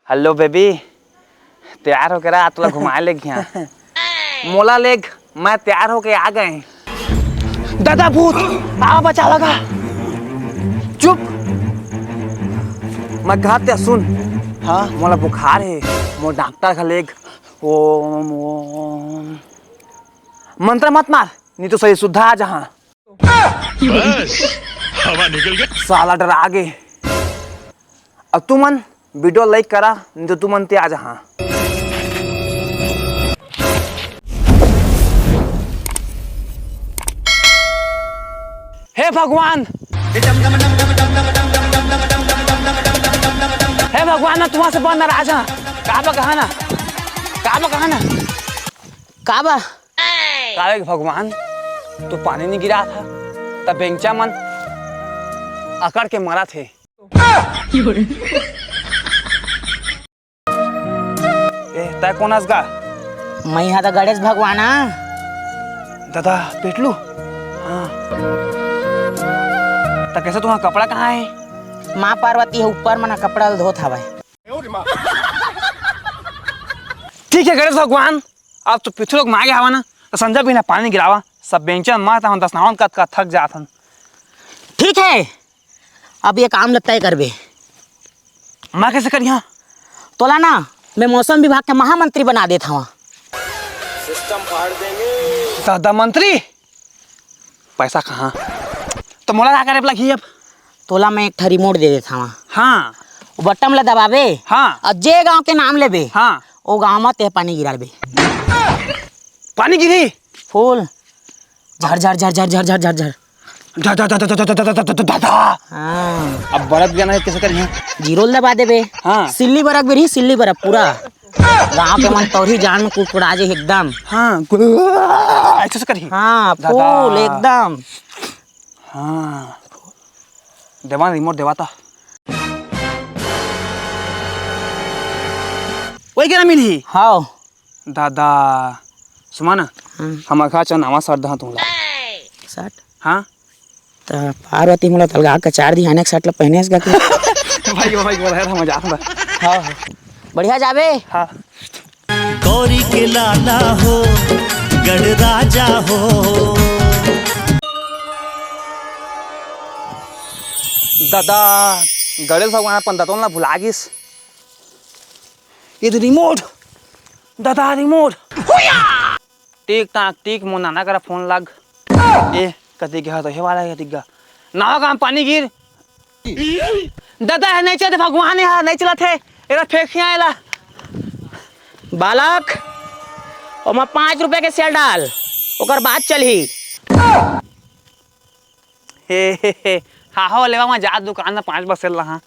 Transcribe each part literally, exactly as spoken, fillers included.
Hello baby, तैयार होके रहा, तोला घुमाए लेग इहाँ। मोला लेग, मैं तैयार होके आ गए। दादा भूत, आ बचा लगा। चुप। मैं कहत ते सुन। हाँ। मोला बुखार हे, मोर डॉक्टर घर लेग। ओम, ओम। मंत्र मत मार, नहीं तो सही सुद्धा आ जहाँ। बस, हवा निकल गई। साला डरा गे। अब तुमन video like करा, नहीं तो तुमन ते आ जहाँ। हे भगवान, हे भगवान, मैं तुम्हारे से बहुत नाराज हूँ। का बा कहा ना, का बा कहा ना, का बा? काहे कि भगवान, तू पानी नहीं गिरा था, तब बेंचा मन अकड़ के मरा थे। ए, तै कोन अस गा? मैं हा त गणेश भगवान हा। दादा, पेटलू? हाँ। त कैसे तुम्हारा कपड़ा कहाँ है? माँ पार्वती है ऊपर, मना कपड़ा धोत हवय। ठीक है गणेश भगवान, अब तो पिथुर लोग मांगे हवा ना, तो संजय भी ना पानी गिरावा, सब बेंचन मार तहन दस नावन कत का थक जात हन। ठीक है, अब ये काम ल तय करबे। मैं कैसे करिहा? तोला ना मैं मौसम विभाग के महामंत्री बना देत हवा। दादा मंत्री, पैसा कहाँ? तो मोला का करे लगही अब? तोला मैं एक ठा रिमोट दे देत हवा। हाँ। वो बटन ला दबाबे। हाँ। और जे गांव के नाम लेबे। हाँ। वो गांव में ते पानी गिराबे। पानी गिरी? फुल। झर झर झर झर झर झर झर झर। दा, दा, दा, दा, दा, दा, दा, दा, दा, दा, दा। हाँ। अब बरत गया ना, कैसे करिए? जीरो ल दबा देबे। हाँ। सिल्ली बरक बेरही, सिल्ली बरक पूरा। गांव के मन तोरही जान में कुड़कुड़ा जे एकदम। हाँ, गु-, ऐसे से करिए। हाँ, दादा। फुल एकदम। हाँ। देवा ना, रिमोट देवा ता। वही क्या मिली? हाँ। दादा, सुमा ना, हाँ। हमर घर च नवा शर्ट दहा तुमला। शर्ट? हाँ। त पार्वती मोला तलगा के चार दिहाने के शर्ट ला पहने हस गा के। भाई, भाई, बोल रहा था, मजाक में। हाँ, हाँ। बढ़िया जाबे? हाँ। गौरी के लाला हो, गढ़ राजा हो। दादा, गणेश भगवान अपन दतोन ला भुला गिस। ये तो रिमोट, दादा रिमोट। टिक टाक टिक, मोर नाना करा फोन लग। ए, कति गया तो हे वाला कति गा। नावा गांव पानी गिर। दादा है नहीं चलते, भगवान है नहीं चलत है। एला फेंक ही आएला। बालक, ओमा पाँच रुपया के सेल डाल, ओकर बाद चलही। हे, हे, हे, हाँ, हो, लेवा, मैं जा दुकान में पाँच बसेल रहा।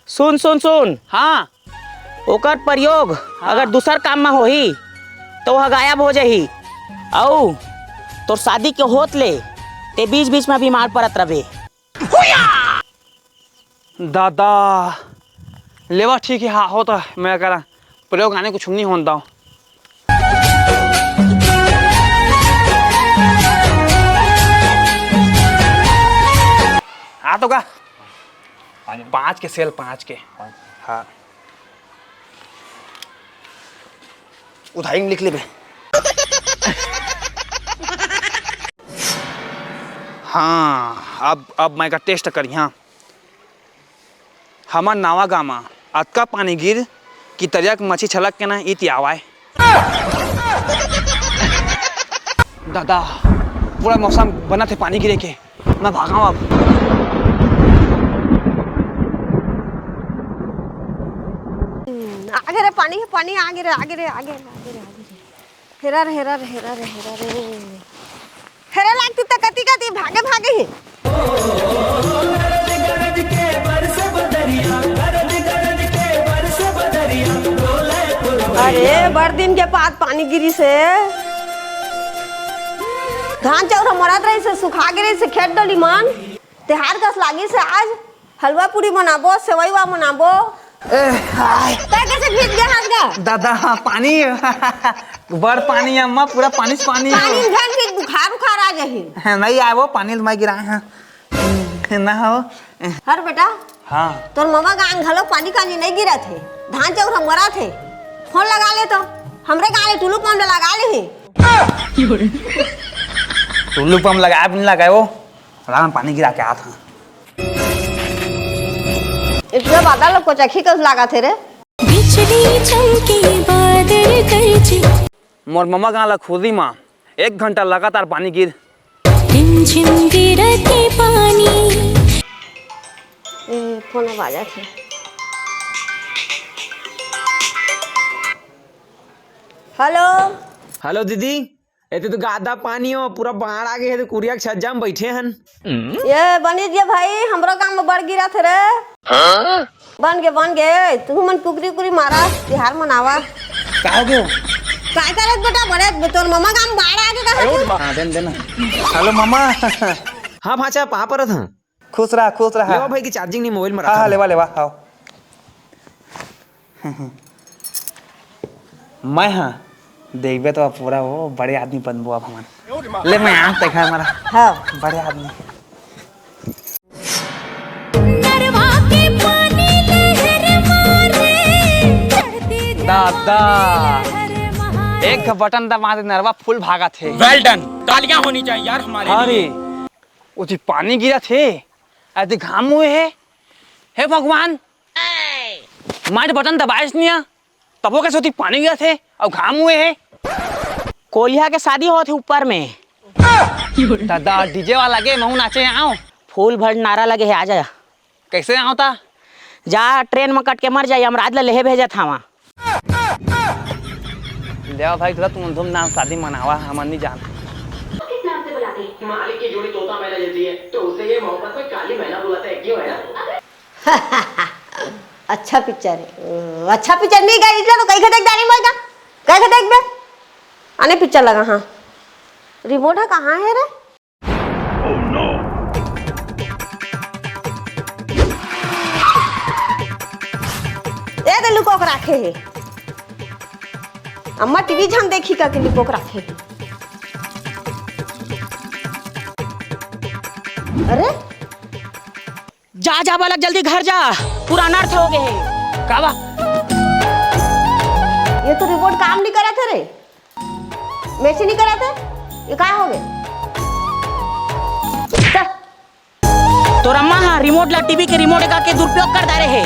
सुन, सुन, सुन। हाँ। ओकर प्रयोग हाँ। अगर दूसर काम में होही, तो वह गायब हो जाही। अऊ तोर शादी के होत ले, ते बीच-बीच में बीमार पड़त रहे। दादा, लेवा, ठीक है, हाँ, हो तो मैं करा प्रयोग आने कुछ नहीं होता। आ तो का? पाँच के सेल, पाँच के। हाँ। उधारी में लिख लेबे। हाँ, अब, अब मैं का टेस्ट करी, हाँ। हमर नावा गाँव म अतका पानी गिर कि तरिया के मछली छलक के ना इत आवय। दादा, पूरा मौसम बनत हे पानी गिरे के, मैं भागव अब। आगे रे पानी, पानी आगे रे, आगे रे, आगे रे, आगे रे, आगे रे। हेरा रे, हेरा रे, हेरा रे, हेरा रे। हेरे लाग तू त कति कति भागे भागे हे। अरे, बड़ दिन के बाद पानी गिरिस हे। धान चाउर ह मरत रहिस हे, सुखा गे रहिस हे खेत डोली मन। तेहार कस लागिस हे आज। हलवा पूरी बनाबो, सेवई वा बनाबो। ए, हाय। तै कैसे भीग गया हाथ का? दादा, हाँ, पानी। बड़ पानी अम्मा, पूरा पानी से पानी। पानी में भीग बुखार उखार आ जाही। हाँ, नहीं आए वो पानी मैं गिराए हैं। ना हो। हर बेटा, हाँ। तोर ममा गांव घलो पानी कानी नइ गिरत हे, धान चाउर ह मरत हे। फोन लगा ले तो, हमरे गांव ले टुल्लू पंप लगा ले हे। टुल्लू पंप लगाए भी नइ लगाए वो, राम पानी गिरा के आत हन। इतना बादल कोचखी कस लागत हे रे। बिजली चमके बादल गरजे। मोर ममा गांव ला खुदी मा एक घंटा लगातार पानी गिर। रिमझिम गिरत हे पानी। ए, फोन बाजत हे। हेलो। हेलो दीदी, एती तो गादा पानी हो, पूरा बाढ़ आ गे हे, तो कुरिया के छज्जा में बैठे हन। ए बनीच गे भाई, हमरो गांव में बाढ़ गिरत हे रे। बन गे, बन गे, तुहू मन कुकरी कुकरी मारा, तिहार मनावा। का हो गे? काय करत बेटा, बड़े तोर ममा गांव में बाढ़ आ गे कहा थे? हाँ, देन, देन। हेलो ममा। हाँ भांचा, पाँव परत हन। खुश रहा, खुश रहा। ले भाई की चार्जिंग नहीं मोबाइल में हाँ, रखा हाँ, है। लेवा, लेवा, आओ। मैं हाँ, देखबे तो अब पूरा वो बड़े आदमी बनबो अब हमन। ले मैं आंख देखा हमारा। हाँ। बड़े आदमी। नरवा के पानी लहर मारे, चढ़ती दादा, लहर महारे। एक बटन दबा दे, नरवा फुल भागत हे। Well done, तालियां होनी चाहिए यार हमारे अरे, लिए। उती पानी गिरत हे, अति घाम हुए हे। हे भगवान, मार बटन दबाइस निया, तबो कैसे होती पानी गिरत हे अउ घाम हुए हे। कोलिहा के शादी होत हे ऊपर में। दादा, डीजे वाला लगे, महू नाचे आओ। फूल भर नारा लगे हे, आ जा। कैसे आओ ता? जा, ट्रेन में कट के मर जा, यमराज ला लेहे भेजत हवा। लेवा भाई, थोड़ा तुम धूमधाम शादी मनावा, हमन नहीं जान। किस नाम से बुलाते हैं? मालिक की जोड़ी तोता मैना जैसी है, तो उसे ये मोहब्बत में काली मैना बुलाते हैं, क्यों है ना? अच्छा पिक्चर है। अ, अच्छा पिक्चर नहीं गई, इसलिए तो कहीं खटक जानी मर का। कहीं खटक बे। आने पिक्चर लगा, हाँ। रिमोट है, कहाँ है रे? ए दे लुको के राखे हे। अम्मा टीवी झन देखी का के लुको के राखे हे। अरे जा, जा बालक, जल्दी घर जा, पूरा अनर्थ हो गे हे। का बा? ये तो रिमोट काम नहीं करत हे रे, मैच नहीं करत हे, ये का हो गे? चल। तोर अम्मा हा रिमोट ला टीवी के रिमोट का के दुरुपयोग कर डारे हे।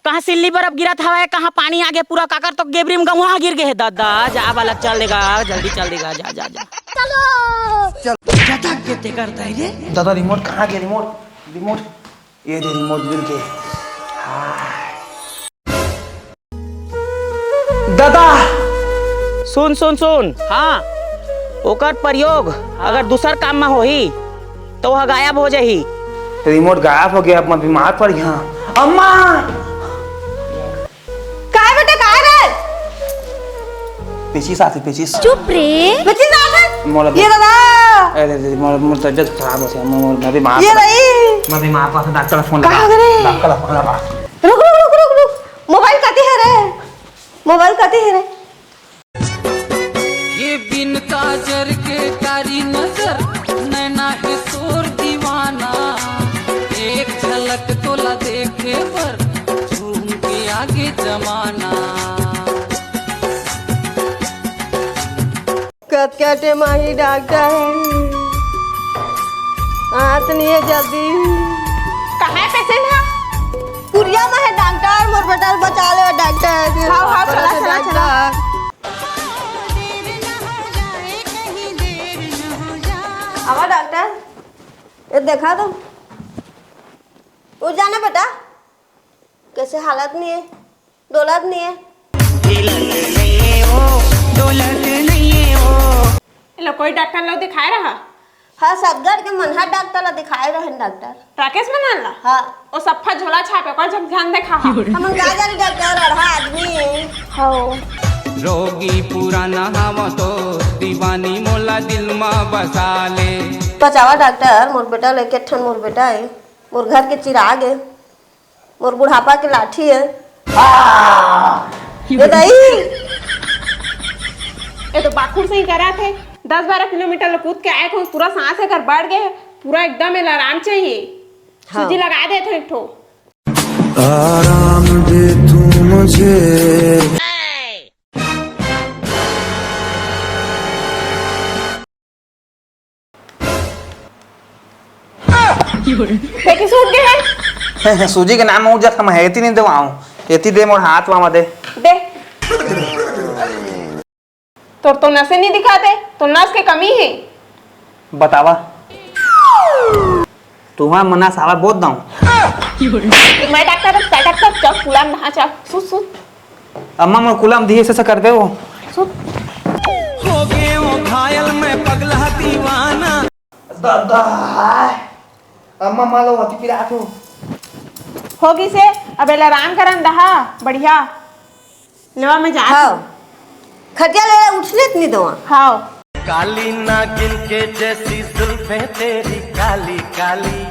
कहाँ सिल्ली बरफ गिरत हवय, कहाँ पानी आगे, पूरा काकर तो गेबरी में गहुआ गिर गे हे। दादा जा बालक, चल देगा, जल्दी चल देगा, जा जा जा। चलो। चल। क्या ताक के ते करता है रे? दादा रिमोट कहाँ गे? Remote, remote. ये दे रिमोट मिल के। हाँ। दादा! सुन, सुन, सुन। हाँ। ओकर प्रयोग अगर दूसर काम में होही, तो वह गायब हो जाही। रिमोट गायब हो गया, अब मैं बीमार पड़ गया। अम्मा! काय बेटा, काय रे? पेचिस आथे, पेचिस। चुप रे। पेचिस आथे? मोला ये दादा। अरे, अरे, मोर, मोर तबियत खराब होथे, मोर, मोर, मैं बीमार ये पड़ा। भाई। मैं बीमार पड़ा, डॉक्टर ला फोन लगा। कहाँ रे? डॉक्टर ला फोन लगा। रुक, रुक, रुक, रुक, रुक। मोबाइल कते हे रे? मोबाइल कते हे रे? ये बिन काजर के कारी नजर, नैना हे तोर दीवाना। एक झलक तोला देखे बर, झूम के आगे जमाना। कतका टेम आही डॉक्टर? आत नहीं है जल्दी। कहाँ है पेशेंट हा? कुरिया में है डॉक्टर, मोर बेटा बचा ले डॉक्टर। हाँ, हाँ, चला, चला, चला। आवा डॉक्टर, ये देखा तो। उठ जाना बेटा, कैसे हालत नहीं है, डोलत नहीं है। ये लो, कोई डॉक्टर ला दिखाए रहा? हाँ, सतगढ़ के मनहर डॉक्टर ला दिखाए रहन डॉक्टर। राकेश मनहर ला? हाँ। ओ सफ्फा झोला छापे, ओकर जब ध्यान देखा हा। हमन का जानी डॉक्टर, अड़हा आदमी। हाँ। रोगी पुराना हवा तो दीवानी मोला दिल मा बसा ले। बचावा डॉक्टर, मोर बेटा लेके ठन मोर बेटा है, मोर घर के चिराग है। मोर बुढ़ापा के लाठी है। हाँ। ये दाई। ये तो बाखुर सही करा थे। दस बारह किलोमीटर ले कूद के आए थे, पूरा सांस एकर बढ़ गए, पूरा एकदम एला आराम चाहिए। हाँ। सूजी लगा दे थे एक ठो। आराम दे तू मुझे। फेंकी सूझ गे हे। सूजी के नाम म उठ जात, हम एती नइ देवांव। एती दे मोर हाथ मा दे। दे। तोर तो नसे नइ दिखाते, तो नस के कमी हे। बतावा। तुम्हार मना साला बहुत दाऊं। मैं डॉक्टर, डॉक्टर, चल कुलाम नहा चल। सुत, सुत। अम्मा मोर कुलाम दिए से, से कर दे वो। सुत। हो गए वो घायल मैं पगला दीवाना। दादा। अम्मा मालो हती पिरात हो। होगी से, अब एला आराम करन दहा, बढ़िया। लेवा मैं जात हव। हूँ। खटिया ले उठने त नइ देवा। हव। काली नागिन के जैसी जुल्फे तेरी काली काली।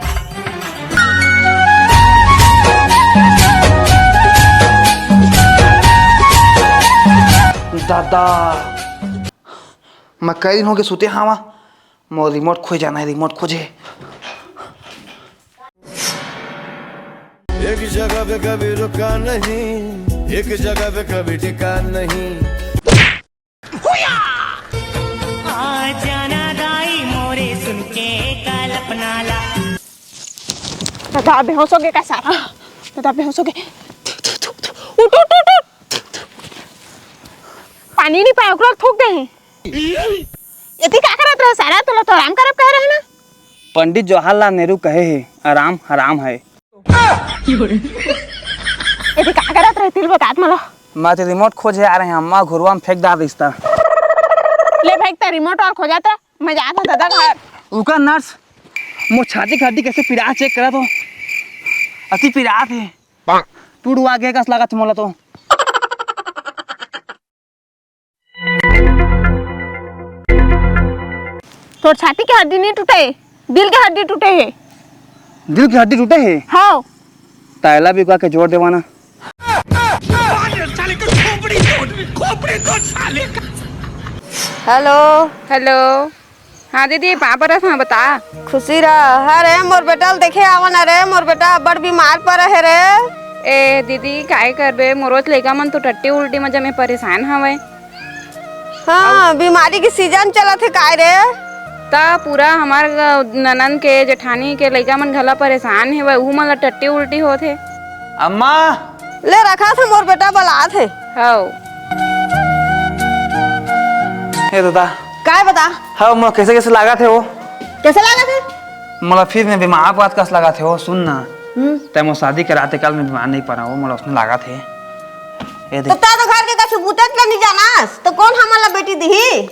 दादा, मैं कई दिन होगे सुते हावा, मोर रिमोट खोए जाना हे, रिमोट खोजे। एक जगह पे कभी रुका नहीं, एक जगह पे कभी टिका नहीं। आ जाना दाई मोरे सुन के कल्पना ला। दादा बेहोश होगे का सारा? दादा बेहोश होगे। उठ, उठ, उठ, उठ। पानी नइ पाय, ओकरा थूक दे। एती का करत रहे सारा? तोला तो आराम करब कहे रहे ना। पंडित जवाहरलाल नेहरू कहे हे, "आराम हराम है।" एती का करत रहे, तेला बतात मला। मैं तो रिमोट खोजे आ रहे हैं, अम्मा घुरुवा में फेंक डार रिस्ता। ले फेंक ते रिमोट अउ खोजत रह, मैं जात हूँ दादा घर। रुका नर्स, मोर छाती के हड्डी कैसे पिरात चेक करा तो। अति पिरात हे। टूट हुआ गे कस लागत हे मोला तो। तोर छाती के हड्डी नइ टूटे, दिल के हड्डी टूटे हे। दिल के हड्डी टूटे हे? हाँ। तायला भी के जोड़ देवाना। हेलो। हेलो। हाँ दीदी, पाँव परत हँव, बता। खुशी रह। अरे, मोर बेटा ल देखे आवा ना रे, मोर बेटा अब्बड़ बीमार परे हे रे। ए दीदी, काय करबे, मोरोच लइका मन तो टट्टी उल्टी म जमे परेशान हवय। हाँ, बीमारी के सीजन चलत हे काय रे? त पूरा हमार ग-, ननंद के, जेठानी के लइका मन घला परेशान हेवय, उहू मन ला टट्टी उल्टी होत हे। अम्मा, ले रखा था, मोर बेटा बलात हे। हव। हे दादा। काय बता? हव, मोला कैसे कैसे लागत हे वो? कैसे लागत हे? मोला फिर मैं बीमार पड़त कस लागत हे वो, सुन ना। हम्म। तै मोर शादी कराते काल मैं बीमार नइ पड़ा वो, मोला उसने लागत हे। ये देख। तो तै तो घर के कछु बुतेच ला नइ जानस, तो कोन हमन ला बेटी दिही?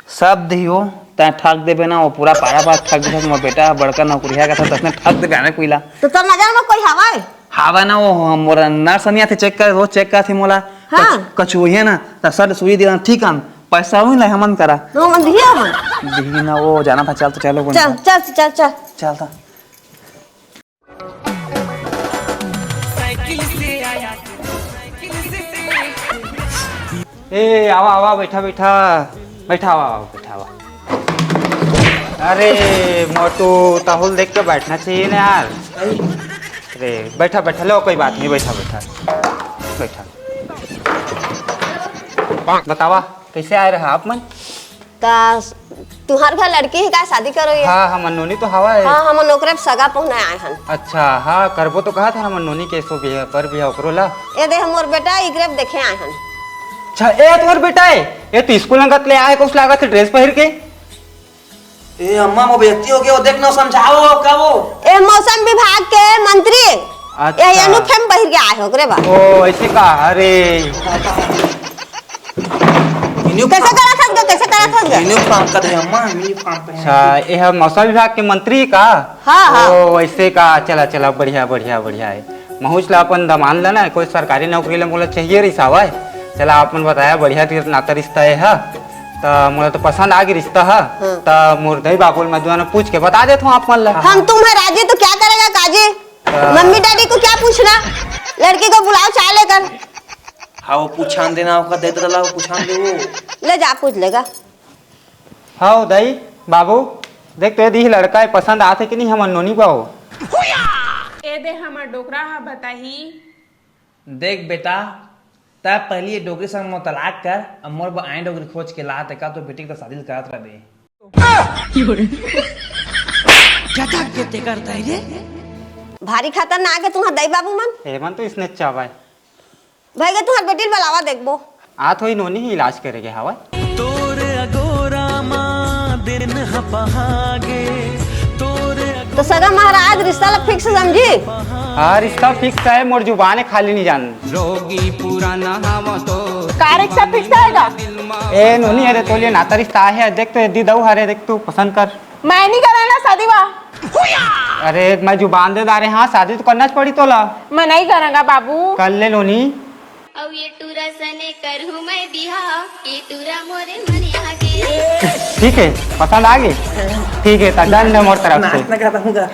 सब दिही वो, तै ठग देबे ना, वो पूरा पारा पारा ठग देबे, मोर बेटा बड़का नौकरिया का था, तसने ठग देबे आने कोई ला। तो तोर नजर में कोई हवय? हावय ना, वो मोर नर्स नहीं आथे, चेक कर, वो चेक करथे मोला। हाँ। कछ-, कछु होही ना, त सर सुई देना, ठीक हम, पैसा होही ना, हमन करा। तो हमन दिही हमन। दिही ना, वो जाना था, चल तो चलो, चल, चल, चल, चल। चल तो। ए, आवा, आवा, बैठा, बैठा, बैठा, आवा, आवा, बैठा, आवा। अरे मोटू, तहुल देख के बैठना चाहिए ना यार। अरे बैठा, बैठा, लो, कोई बात नहीं, बैठा, बैठा, बैठा। बतावा, कैसे आए रहा आप मन? त तुंहर घर लड़की हे का, शादी करो ये? हाँ, हमर नोनी तो हवा है। हाँ, हमन ओकरे सगा पहुना आए हन। अच्छा, हाँ, करबो तो कहा था हमर नोनी के सो बिहा, पर बिहा ओकरो ला। ए दे, हमर बेटा इकरे देखे आए हन। अच्छा, ए तोर बेटा है? ए तो स्कूल अंगत ले आए, कुछ लागत है ड्रेस पहिर के। ए अम्मा, वो बेइज्जती हो गई, वो देख ना, समझाओ, वो का वो? ए मौसम विभाग के मंत्री। अच्छा। ए यूनिफॉर्म पहिर के आए हो ओकरे बा। ओ, ऐसे का? अरे। यूनिफॉर्म। कैसे करत हस ग, कैसे करत हस ग? यूनिफॉर्म का दे अम्मा, यूनिफॉर्म पहन। अच्छा, ये है मौसम विभाग के मंत्री का? हाँ, हाँ। ओ, वैसे का, चला, चला, बढ़िया, बढ़िया, बढ़िया है। महूच ला अपन दमान ला ना, कोई सरकारी नौकरी ला मोला चाहिए रिस हवय। चला, आप मन बताया, बढ़िया तीर नाता रिश्ता है, हा? त मोला तो पसंद आ गई रिश्ता, हा? हाँ। त मोर दई बाबू ल मैं दुआना पूछ के बता देत हूँ आप मन ला। हम तुम्हें राजी तो क्या करेगा काजी? हाँ। मम्मी डैडी को क्या पूछना? लड़की को बुलाओ चाय लेकर। हाँ, वो पूछान देना, ओकर दे दला, वो पूछान दे वो। ले जा, पूछ लेगा। हव दई, बाबू, देख तो ये दिही लड़का हे, पसंद आथे कि नहीं हमर नोनी बा हो? ए ते हमर डोकरा ह बताही। देख बेटा, तै पहिली ये डोकरी संग मोर तलाक कर, अब मोर बर आए डोकरी खोज के ला, तेका तो बेटी के तो शादी ल करत रह दे। भारी खतरनाक है तुम्हार दाई बाबू मन। एमन तो इसने चावा है। भई गे तुंहर बेटी ल बलावा देखबो। आत होई नोनी ही इलाज करे गे हवय। तोर अगोरा मा दिन ह पहागे, तोर तो सगा महाराज रिश्ता ला फिक्स समझी? हाँ, रिश्ता फिक्स है, मोर जुबान है, खाली नहीं जान। रोगी पुराना हवा तो का रिश्ता फिक्स आएगा? ए नोनी, अरे तोलिए नाता रिश्ता आहे, देख तो ये दीदऊ हरे, देख तू पसंद कर। मैं नहीं करा ना शादी वा। अरे मैं जुबान दे दारे, हाँ शादी तो करना च पड़ी तोला। मैं नहीं करूँगा बाबू। कर ले नोनी। अउ ये टूरा सने करहूँ मैं बिहाव, ये टूरा मोरे मन आगे। ठीक है, पसंद आ गई। ठीक है, तो डन है मोर तरफ से। नाच ना करा हूँगा।